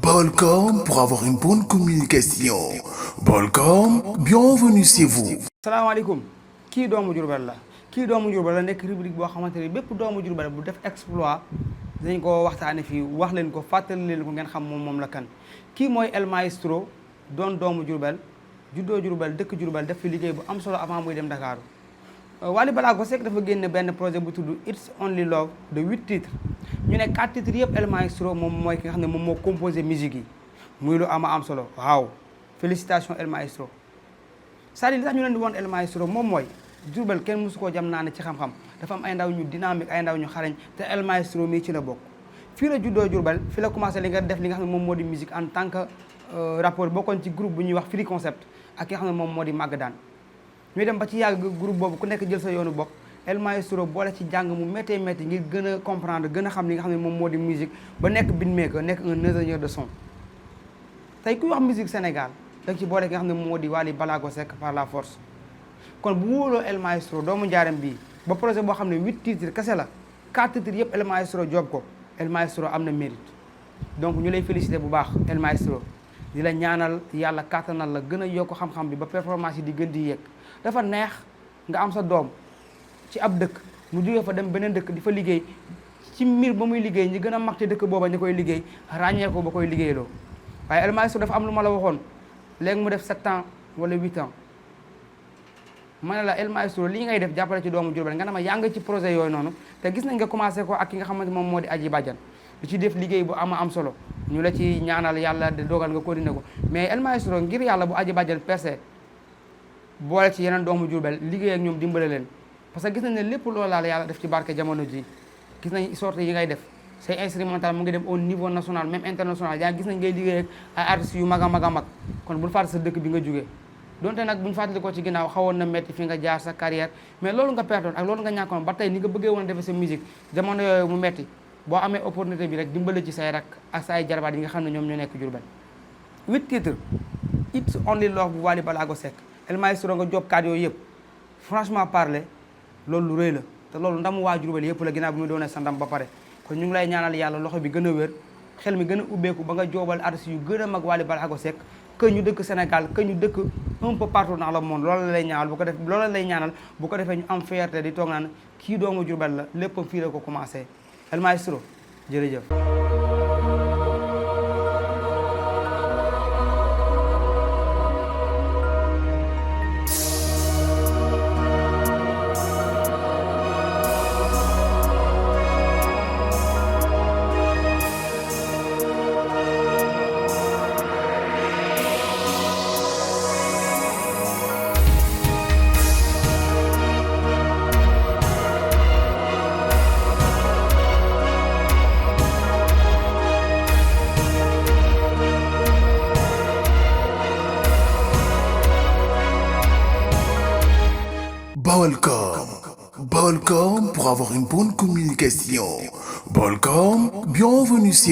Balcom pour avoir une bonne communication. Balcom, bienvenue chez vous. salaamaaleykum kii doomu Jurbel la nekk rubrique boo xamante ni bépp doomu Jurbel bu def exploit dañ ko waxtaane fii wax leen ko fàttali leen ko ngeen xam moom la kan kii mooy El Maestro doon doomu Jurbel juddoo Jurbel dëkk Jurbel def fi liggéey bu am solo avant muy dem Dakar Wally Ballago Seck dafa génne benn projet bu tudd It's Only Love de 8 titres ñu ne 4 titres yëpp El Maestro moom mooy ki nga xam ne moom moo composé musique yi muy lu am solo waaw félicitations El Maestro c'est-à-dire li tax ñu leen di woon El Maestro moom mooy Jurbel kenn mosu koo jam naa ne ci xam-xam dafa am ay ndaw ñu dynamique ay ndaw ñu xarañ te El Maestro mii ci la bokk fii la juddoo Jurbel fii la commencé li nga def li nga xam ne moom moo di musique en tant que rappeur bokkoon ci groupe bu ñuy wax Free Concept ak ki nga xam ne moom moo di Magadan ñuy dem ba ci yàgg groupe boobu ku nekk jël sa yoonu bopp El Maestro boole ci jàng mu méttee métti ngir gën a comprendre gën a xam li nga xam ne moom moo di musique ba nekk beatmaker nekk un ingénieur de son tey kuy wax musique Sénégal da nga ci boole ki nga xam ne moo di Wally Ballago Seck par la force kon bu wóoloo El Maestro doomu njaaram bii ba projet boo xam ne 8 titres kese la 4 titres yëpp El Maestro job ko El Maestro am na mérite donc ñu lay féliciter bu baax El Maestro di la ñaanal yàlla kàttanal la gën a yokk xam-xam bi ba performance yi di gën di yéeg dafa neex nga am sa doom ci ab dëkk mu jógee fa dem beneen dëkk di fa liggéey ci mbir ba muy liggéey ñi gën a mag ci dëkk booba ñu koy liggéey ràññee ko ba koy liggéeyloo waaye El Maestro dafa am lu ma la waxoon léegi mu def 7 ans wala 8 ans ma ne la El Maestro lii ngay def jàppale ci doomu Jurbel nga ne ma yaa ngi ci projet yooyu noonu te gis nañ nga commencé ko ak ki nga xamante moom moo di Aji Badiane di ci def liggéey bu am solo ñu la ci ñaanal yàlla di dogal nga continuer ko mais El Maestro ngir yàlla bu Aji Badiane percé boole ci yeneen doomu Jurbel liggéey ak ñoom dimbale leen parce que gis nañ ne lépp loolu la yàlla def ci barke jamono ji gis nañ sorties yi ngay def say instrumental mu ngi dem au niveau national même international yaa gis nañ ngay liggéey ak ay artistes yu mag a mag kon bul fàtte sa dëkk bi nga jógee donte nag bu ñu fàttali ko ci ginnaaw xawoon na metti fi nga jaar sa carrière mais loolu nga perdoon ak loolu nga ñàkkoon ba tey ni nga bëggee woon a defee sa musique jamono yooyu mu metti boo amee opportunité bi rek dimbale ci say rak ak say jarbaat yi nga xam ne ñoom ñoo nekk Jurbel 8 titres It's Only Love bu Wally Ballago Seck El Maestro nga job kaat yooyu yëpp franchement parler loolu lu rëy la te loolu ndamu waa Jurbel yëpp la ginnaaw bi mu doonee sa ndam ba pare kon ñu ngi lay ñaanal yàlla loxo bi gën a wér xel mi gën a ubbeeku ba nga joobal artistes yu gën a mag Wally Ballago Seck que ñu dëkk Sénégal que ñu dëkk un peu partout dans le monde loolu la lay ñaanal bu ko defee ñu am fierté di toog naan kii doomu Jurbel la léppam fii la ko commencé El Maestro jërëjëf. Balcom. Balcom pour avoir une bonne communication. Balcom, bienvenue chez vous.